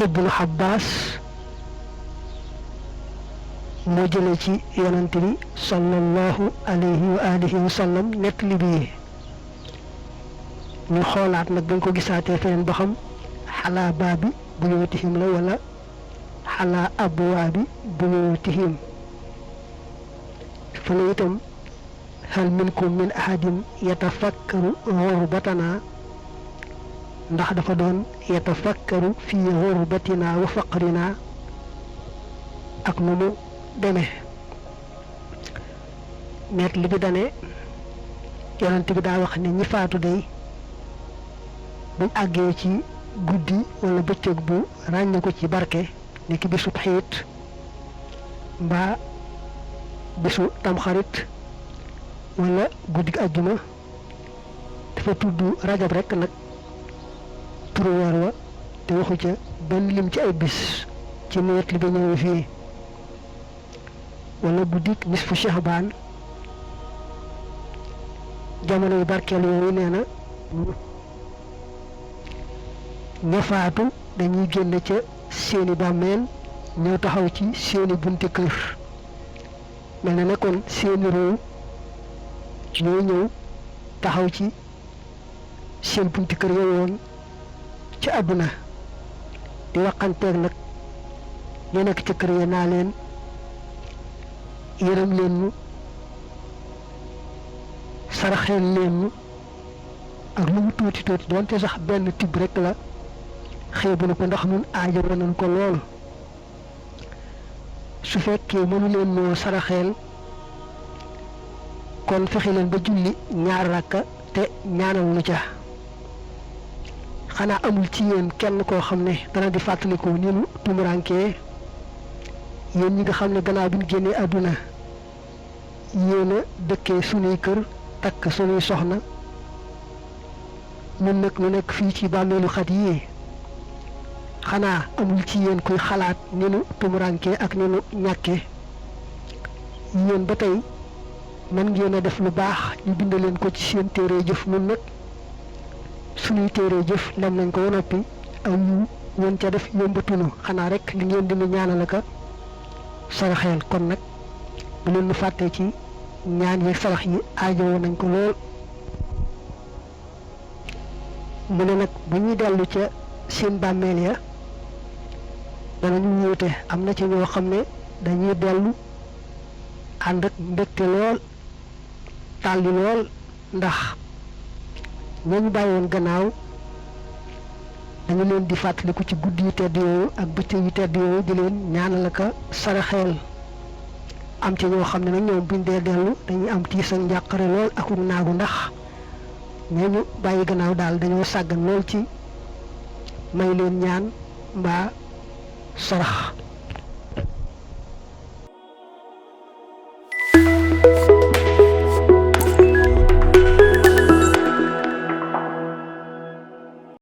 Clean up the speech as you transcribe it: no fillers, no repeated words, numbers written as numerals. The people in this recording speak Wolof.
ibnu Abbas moo jële ci yonent bi sallallahu alayhi wa alihi wa sallam nettali bi ñu xoolaat nag bañ ko gisaatee feneen ba xam xalaa baabi buyutihim la wala xalaa abwaabi buyutihim fa la itam hal minkum min ahadin yatafakkaru ghurbatana ndax dafa doon yatafakkaru fi ghurbatina wa faqrina ak nu mu demee net li bi dane yonent bi daa wax ne ñi faatu day buñ àggee ci guddi wala bëccëg bu ràññe ko ci barke ni ki bisu xiit mbaa bisu tamxarit wala guddi àjjuma dafa tudd rajab rek nag turu weer wa te waxu ca benn lim ci ay bis ci net li ba ñëwee fii wala guddi nisfu Shahbaan jamono yu barkeel yooyu nee na ña faatu dañuy génn ca seeni bàmmeel ñëw taxaw ci seeni bunti kër mel na ne kon seeni réew ñooy ñëw taxaw ci seen bunti kër yowoon ci àdduna di waxanteeg nag ñu nekk ca kër ya naa leen yërëm leen ñu saraxeel leen ñu ak lu mu tuuti tuuti doonte sax benn tibb rek la xeebu na ko ndax nun aajo nañ ko lool su fekkee mënu leen moo saraxeel kon fexe leen ba julli ñaar rakka te ñaanal nu ca xanaa amul ci yéen kenn koo xam ne dana di fàttaliku ni nu tumurankee yéen ñi nga xam ne gannaaw bi ñu génnee àdduna yéen a dëkkee sunuy kër takk sunuy soxna ñun nag ñu nekk fii ci bàmmeelu xat yi xanaa amul ci yéen kuy xalaat ni nu tumurankee ak ni nu ñàkkee yéen ba tey man ngeen a def lu baax ñu bind leen ko ci seen téere jëf ñun nag sunuy téere jëf lem nañ ko ba noppi aw yu ngeen ca def yombatunu xanaa rek li ngeen di nu ñaanal aka saraxeel kon nag bu leen nu fàttee ci ñaan yeeg sarax yi aajowoo nañ ko lool mu ne nag bu ñuy dellu ca seen bàmmeel ya danañu wuute am na ci ñoo xam ne dañuy dellu ànd ak mbégte lool tàlli lool ndax ñooñu bàyyi woon gannaaw dañu leen di fàttaliku ci guddi yu tedd yooyu ak bëccëg yu tedd yooyu di leen ñaanal ak saraxeel am ci ñoo xam ne nag ñoom buñ dee dellu dañuy am tiis ak njàqare lool ak naagu ndax ñooñu bàyyi gannaaw daal dañoo sàggan lool ci may leen ñaan mbaa sarax